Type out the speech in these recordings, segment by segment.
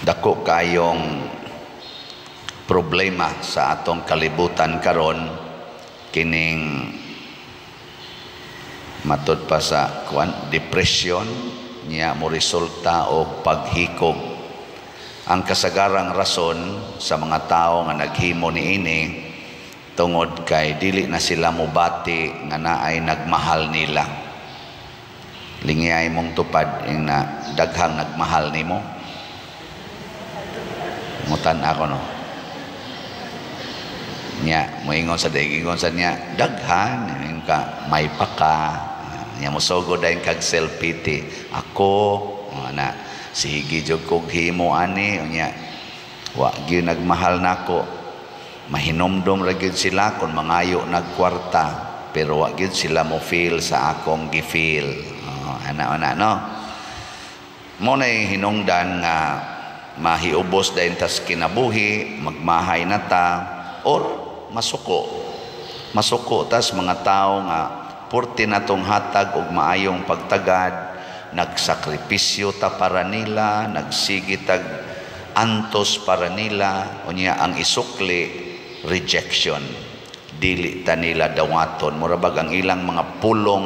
Dako kayong problema sa atong kalibutan karon, kining matud pa sa kuan, depression niya mo resulta og paghikog. Ang kasagarang rason sa mga tao nga naghimo niini, tungod kay dili na sila mobati nga naay nagmahal nila. Lingiyay mong tupad ing na daghang nagmahal nimo. Mutan ako, no? Nya moingon sa ingon sa niya daghan ingon ka may paka nya mosugod dayon kag self pity. Ako na sige jud kog himo ani, unya wa gyud nagmahal nako. Mahinomdom ra gyud sila kung mangayo nagkwarta, pero wa gyud sila mo feel sa akong gi-feel. Oh, ana ana, no? Mo na hinungdan nga mahiubos dayon tas kinabuhi, magmahay na ta or masuko. Masuko tas mga tao nga purti natong hatag og maayong pagtagad, nagsakripisyo ta para nila, nagsige tag antos para nila, unya ang isukli, rejection. Dili ta nila dawaton. Mura bag ang ilang mga pulong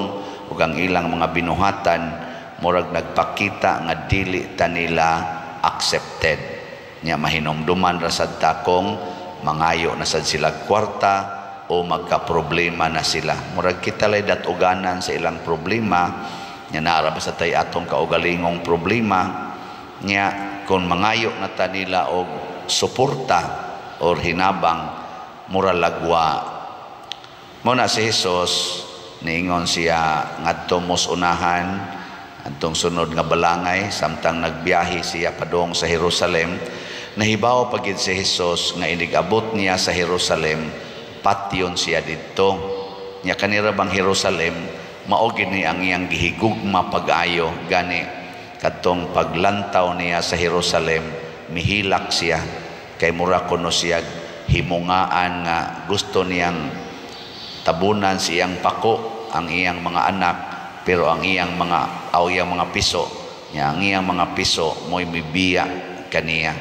ug ang ilang mga binuhatan murag nagpakita nga dili ta nila accepted. Nya mahinumduman ra sad ta kung mangayo na sad sila kwarta o magka-problema na sila. Murag kita lay datuganan sa ilang problema, nya naara ba sa tay atong kaugalingong problema. Nya kung mangayo na ta nila og suporta or hinabang, mura lagwa. Mo na si Jesus niingon siya ngadto mos unahan antong sunod nga balangay. Samtang nagbiyahe siya padung sa Jerusalem, nahibaw pa gid si Jesus nga inig-abot niya sa Jerusalem, patyon siya didto. Nya kanira bang Jerusalem, mao gid ni ang iyang gihigugma pag-ayo. Gani kadtong paglantaw niya sa Jerusalem, mihilak siya kay mura kuno siya himungaan nga gusto niyang tabunan sa iyang pako ang iyang mga anak, pero ang iyang mga aw iyang mga piso niya, ang iyang mga piso mo'y mibiya kaniya,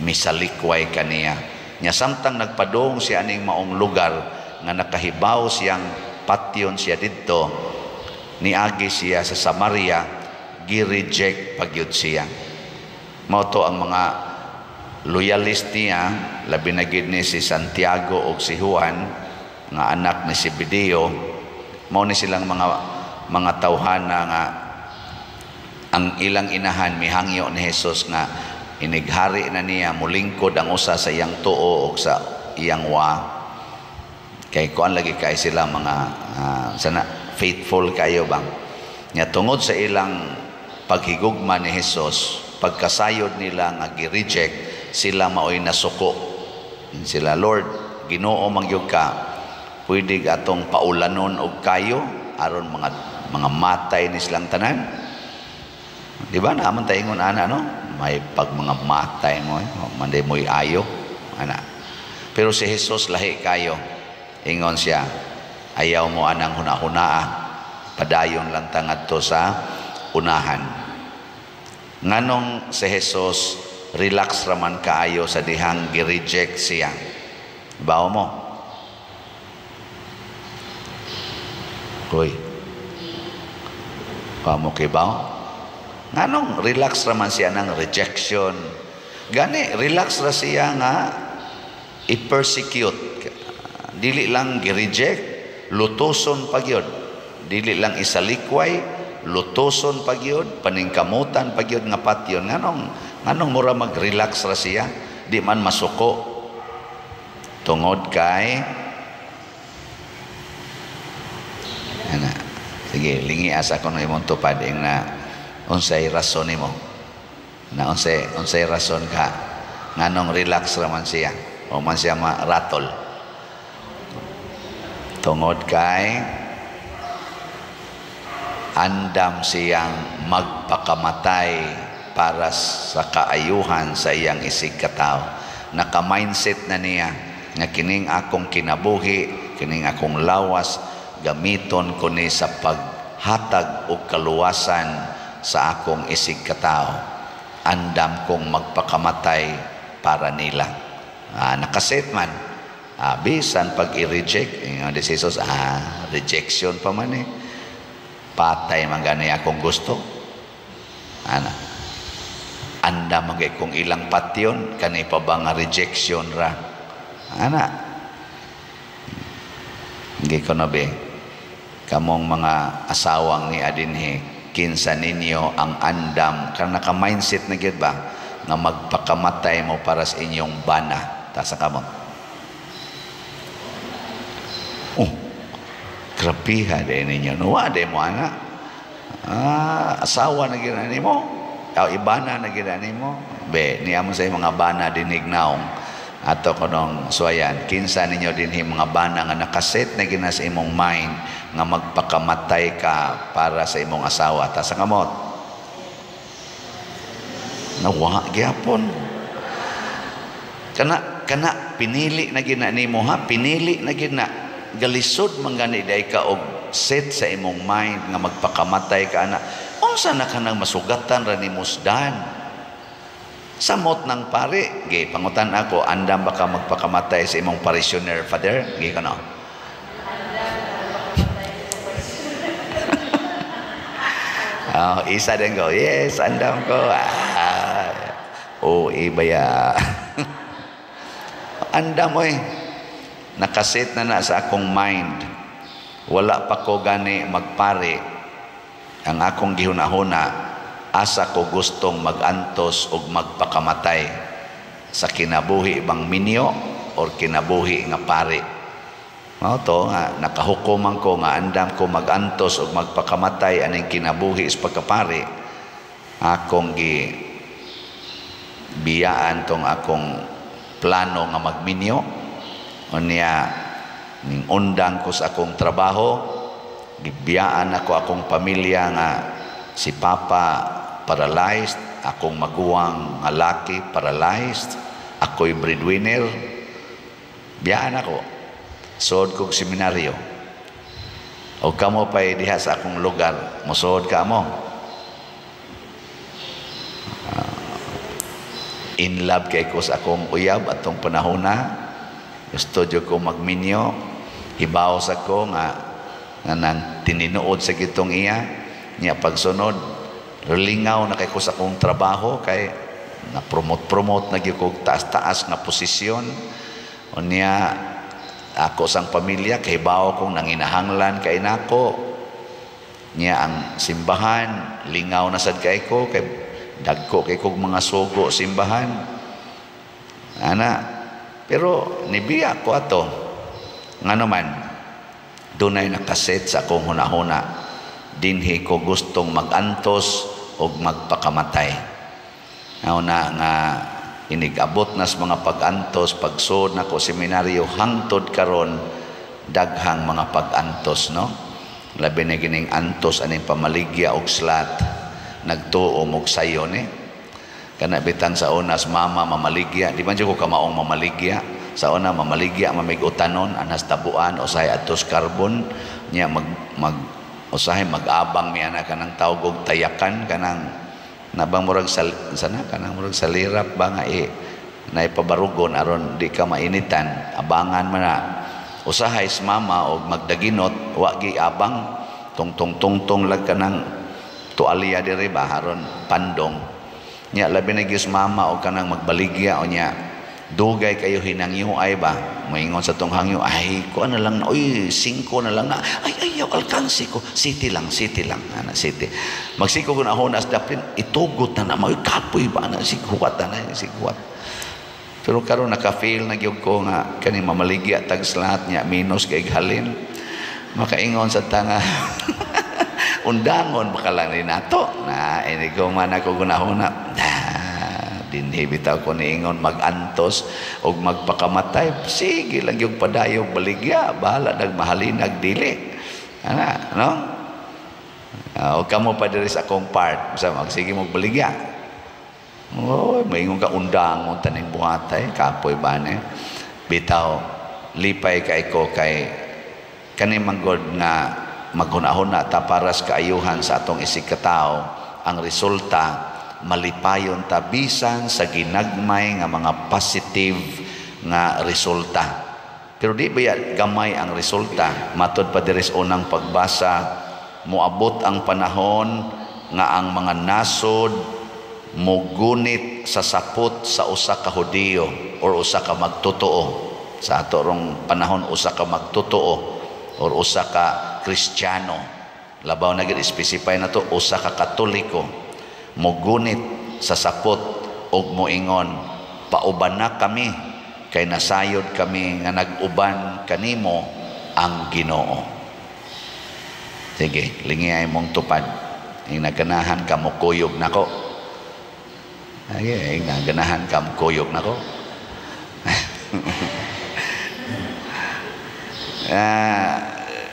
misalikway kaniya. Nya samtang nagpadung siya aning maong lugar nga nakahibaw siyang patyon siya didto, niagi siya sa Samaria, gi-reject pagyud siya. Mao to ang mga loyalist niya, labi na gid ni si Santiago og si Juan nga anak ni Zebedeo. Mao ni silang mga tawhana nga ang ilang inahan mihangyo ni Jesus nga inighari na niya, mulingkod ang usa sa iyang tuo og sa iyang wa, kay kuan lagi kay sila mga sana faithful kayo bang. Nya tungod sa ilang paghigugma ni Jesus, pagkasayod nila nga gi-reject sila, maoy nasuko sila. "Lord, Ginoo man gyud ka, pwede atong paulanon og kayo aron mga matay ni silang tanan?" Di ba naman tayo ingon ana, no? May pag mga matay mo, eh, manday mo'y ayo ana. Pero si Jesus lahi kayo. Ingon siya, "Ayaw mo anang hunahunaa, padayon lang ta ngadto sa unahan." Nganong si Jesus relax raman kaayo sa dihang gi-reject siya? Bawo mo? Hoy. Pa mo kibaw? Nganong relax raman siya ng rejection? Gani relax ra siya nga i-persecute. Dili lang gi-reject, lutoson pa gyud. Dili lang isalikway, lutoson pa gyud, paningkamutan pa gyud nga patyon. Nganong mura mag-relax ra siya? Di man masuko. Tungod kay ana. Sige, lingi asa ko no imong tupad ing na unsay rason nimo. Na unsay rason ka nganong relax ra man siya o man siya maratol? Tungod kay andam siyang magpakamatay para sa kaayuhan sa iyang isig katao. Naka-mindset na niya nga kining akong kinabuhi, kining akong lawas, gamiton ko ni sa paghatag og kaluwasan sa akong isig katao. Andam kong magpakamatay para nila. Nakaset man. Bisan pag i-reject, ingon si Jesus, rejection pa man eh. Patay man gani akong gusto. Ana. Andam man kung ilang patyon, kani pa ba nga rejection ra. Ana. Hindi ko na be. Kamong mga asawang ni adinhi, kinsa ninyo ang andam, kan naka-mindset na gyud ba nga magpakamatay mo para sa inyong bana? Tasa ka mo. Oh, grabiha din ninyo. No, wa mo ana. Asawa na gyud nimo. O ibana na gyud nimo. Be, niya mo sa mga bana dinig naong ato kanong suwayan, kinsa ninyo dinhi mga bana nga nakaset na gina sa imong mind nga magpakamatay ka para sa imong asawa? Ta sa kamot. Nawa gyapon. Kana kana pinili na gina nimo ha, pinili na gina. Galisod man gani day ka og set sa imong mind nga magpakamatay ka ana. Unsa na kanang masugatan ra nimo sdan? Samot ng pare, gi pangutan ako, andam ba ka magpakamatay sa imong parishioner, Father? Gi kano? Oh, isa din ko. Yes, andam ko. Oh, iba ya. Andam oy. Nakaset na na sa akong mind. Wala pa ko gani magpare. Ang akong gihuna-huna, asa ko gustong magantos og magpakamatay, sa kinabuhi bang minyo or kinabuhi nga pare. Mao to nga nakahukuman ko nga andam ko magantos og magpakamatay aning kinabuhi sa pagkapare. Akong gi biyaan tong akong plano nga magminyo. Unya ning undang ko sa akong trabaho, gibiyaan ako akong pamilya nga si Papa paralyzed, akong maguwang nga laki paralyzed, ako'y breadwinner. Biyaan ako. Suod kog seminaryo. O kamo pa'y diha sa akong lugar, musuod ka mo. In love kay ko sa akong uyab atong panahona. Gusto jud ko magminyo. Hibaw sa ko nga nang tininuod sa gitong iya. Niya pagsunod, lingaw na kay ko sa akong trabaho kay na promote-promote na gyud ko taas-taas nga posisyon. O niya ako sang pamilya kay bawo kong nanginahanglan kay nako. Niya ang simbahan lingaw na sad kay ko kay dagko kay kog mga sugo simbahan. Ana, pero nibiya ko ato. Ngano man dunay nakaset sa akong hunahuna. Dinhi ko gustong magantos og magpakamatay. Nauna nga inigabot nas mga pag-antos, pagsod nako seminaryo hangtod karon daghang mga pag-antos, no? Labi na gining antos aning pamaligya og slat, nagtuo og sayon eh. Kana bitang sa unas mama mamaligya, di man jud ko kamaong mamaligya. Sa una mamaligya mamig-utanon anas tabuan usahay atos carbon nya mag mag usahay mag-abang mi ana kanang tawag og tayakan kanang nabang murag sal, sana kanang murag salirap ba nga naipabarugon aron di ka mainitan, abangan man na. Usahay sa mama og magdaginot wa gi abang tungtong tungtong lag kanang tualya diri ba aron pandong. Nya labi na gyud mama og kanang magbaligya o nya dugay kayo hinangyo ay ba moingon sa tong hangyo, ay ko na lang na, oy 5 na lang na, ay ayaw alkansi ko, city lang ana city magsiko ko na honas daplin itugot na na may kapoy ba na sighuwat na sighuwat. Pero karon naka-feel na gyud ko nga kani mamaligya tag slat nya minus kay halin makaingon sa tanga undangon baka lang ni nato na ini ko man ako gunahuna. Dinhi bitaw ko niingon magantos og magpakamatay, sige lang yung padayog baligya, bahala nagmahalinag dili ana, no? O kamo pa diri sa akong part sa magsige mo baligya, oh maingon ka undangon taning buhatay kapoy ba ni bitaw. Lipay kay ko kay kani manggod nga maghunahuna ta para sa kaayuhan sa atong isig katao. Ang resulta malipayon ta bisan sa ginagmay nga mga positive nga resulta. Pero di ba gamay ang resulta? Matod pa diri sa unang pagbasa, moabot ang panahon nga ang mga nasod mugunit sa sapot sa usa ka Hudiyo or usa ka magtotoo. Sa ato rong panahon, usa ka magtotoo or usa ka Kristiyano. Labaw na gid, specify na to, usa ka Katoliko mugunit sa sapot og moingon, "Pauban na kami kay nasayod kami nga nag-uban kanimo ang Ginoo." Sige, lingi mong tupad. Ing naganahan ka mo kuyog nako. Ay, naganahan ka mo kuyog nako.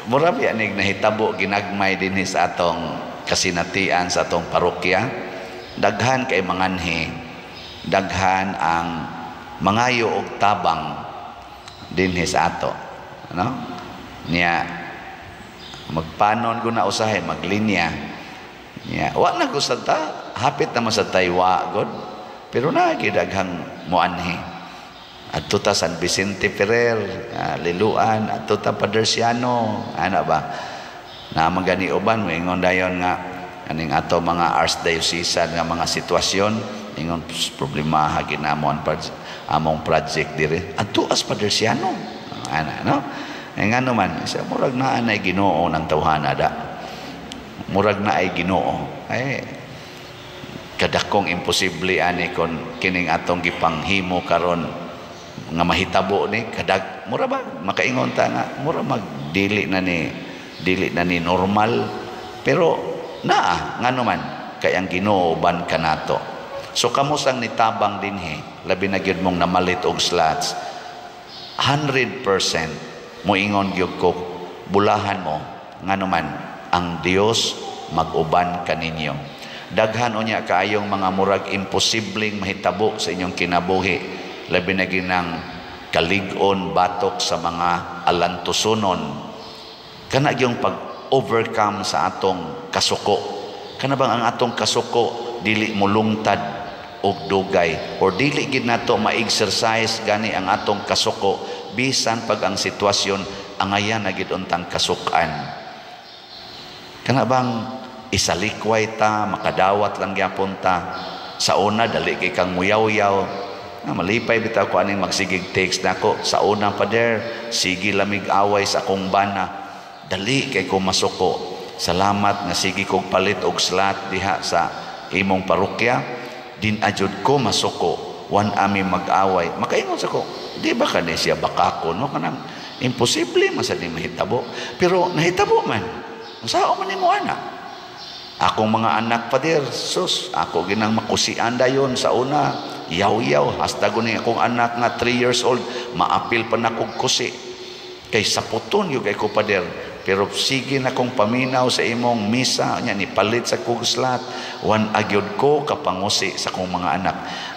Mura biya nig nahitabo ginagmay dinhi sa atong kasinatian, sa atong parokya. Daghan kay manganhi, daghan ang mangayo og tabang dinhi sa ato, no? Niya magpanon ko na usahay maglinya. Niya wa na ko sa ta, hapit na man sa taywa god, pero naa daghang moanhi. Adto ta San Vicente Ferrer, Liluan, adto ta Paderciano, ana ba? Na magani uban moingon dayon nga aning ato mga archdiocesan nga mga sitwasyon, ingon problema ginamo ang among project dire. Adto as Paderciano. Ana, no? Eh ngano man, sa murag naa nay Ginoo ng tawhana da. Murag na ay Ginoo. Ay kadakong imposible ani kon kining atong gipanghimo karon nga mahitabo ni kadag, mura ba makaingon ta nga mura magdili na ni, dili na ni normal, pero naa, ngano man kay ang Ginoo uban kanato. So kamo sang nitabang dinhi, labi na gyud mong namalit og slots, 100% moingon gyud ko, bulahan mo, ngano man ang Dios mag-uban kaninyo. Daghan unya kaayong mga murag imposibleng mahitabo sa inyong kinabuhi, labi na ginang kalig-on batok sa mga alantusonon. Kana gyung pag-overcome sa atong kasuko. Kana bang ang atong kasuko dili molungtad og dugay or dili gid nato ma-exercise gani ang atong kasuko bisan pag ang sitwasyon angayan na gid untang kasukan. Kana bang isalikway ta, makadawat lang gyapon ta. Sa una dali kay kang muyaw-yaw. Na malipay bitaw ko aning magsigig text nako. Sa una, pader, sige lamig away sa akong bana. Dali kay ko masuko. Salamat nga sige kog palit og slot diha sa imong parokya. Din ajud ko masuko. Wan ami mag-away. Makaingon sa ko, di ba kani siya bakako, no? Kanang imposible man sa di mahitabo. Pero nahitabo man. Unsa man nimo ana? Akong mga anak, pader, sus, ako ginang makusian dayon sa una. Yaw-yaw, hasta ni akong anak nga 3 years old, maapil pa na kog kusi. Kay saputon yung kay ko, pader. Pero sige na kong paminaw sa imong misa, nya ni palit sa kog slot, wan agyod ko kapangusi sa kong mga anak.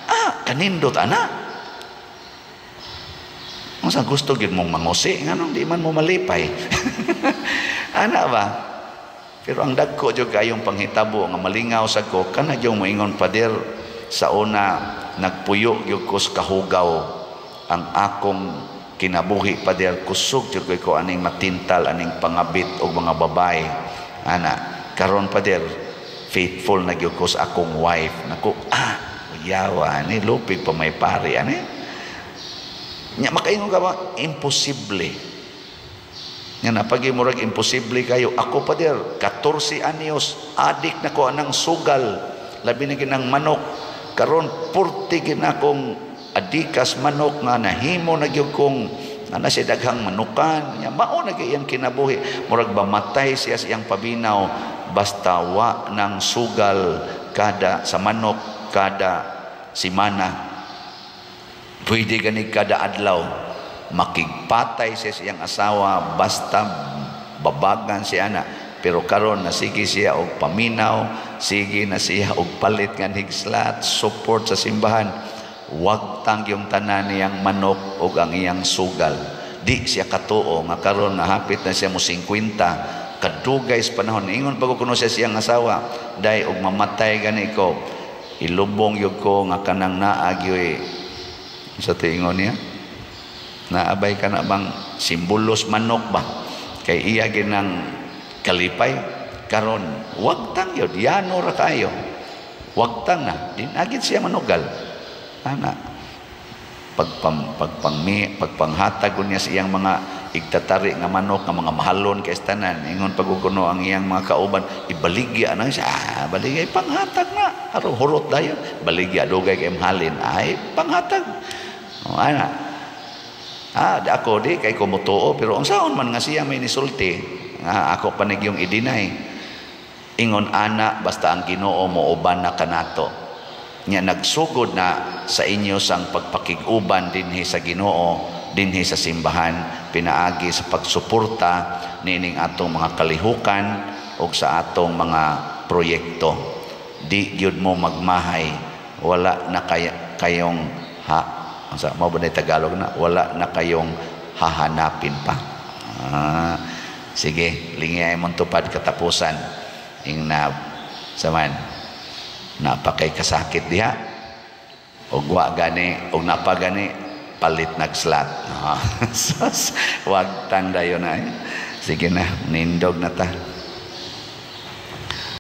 Ah, kanindot ana. Unsa gusto gyud mong mangusi, nganong di man mo malipay? Ana ba? Pero ang dagko jud kayong panghitabo nga malingaw sa ko, kana jud moingon, pader, sa una nagpuyo gyud ko sa kahugaw ang akong kinabuhi, pader, kusog jud ko aning matintal aning pangabit og mga babae ana. Karon, pader, faithful na gyud ko sa akong wife nako. Ah, yawa ani lupig pa may pari ani. Nya makaingon ka ba imposible nga napagi murag imposible kayo. Ako, pader, 14 anyos adik na ko anang sugal, labi na ginang manok. Karon 40 gina akong adikas manok nga nahimo na gyud kong ana siya daghang manukan. Nya mao na gyud iyang kinabuhi, murag mamatay siya sa iyang pabinaw basta wa ng sugal kada sa manok kada simana, pwede gani kada adlaw. Makigpatay siya sa iyang asawa basta babagan siya ana. Pero karon nasige siya og paminaw, sige na siya og palit nga higslat, support sa simbahan. Wag tang yung tanan niyang manok og ang iyang sugal. Di siya katuo nga karon nga hapit na siya mo 50, kadugay sa panahon. Ingon pa ko kuno siya siyang asawa, "Day og mamatay gani ko, Ilubong yun ko nga kanang naa gyoy sa tingon niya. Naabay ka na bang simbolos manok ba? Kay iya ginang kalipay karon wagtang yun, yano ra kayo. Wagtang na, di agid siya manugal. Ana pagpanghatag niya sa iyang mga igtatari nga manok nga mga mahalon kay tanan, ingon pagukuno ang iyang mga kauban, ibaligya na siya. Ah, baligya, panghatag na aron hurot dayon, baligya, dugay kay mahalin, ay panghatag. O ana, ah, di ako di kay kumutuo, pero ang saon man nga siya may nisulti nga ako panig yung i-deny. Ingon ana, basta ang Ginoo mo uban na kanato nya, nagsugod na sa inyo sang pagpakig-uban dinhi sa Ginoo, dinhi sa simbahan, pinaagi sa pagsuporta niining atong mga kalihukan ug sa atong mga proyekto. Di gyud mo magmahay, wala na kayong ha, unsa mo ba na Tagalog na, wala na kayong hahanapin pa. Ah, sige, lingay mong tupad katapusan ing na saman napakay kasakit diha og wa gani og napagani palit nagslot. Wag tang dayon na. Sige na, nindog na ta.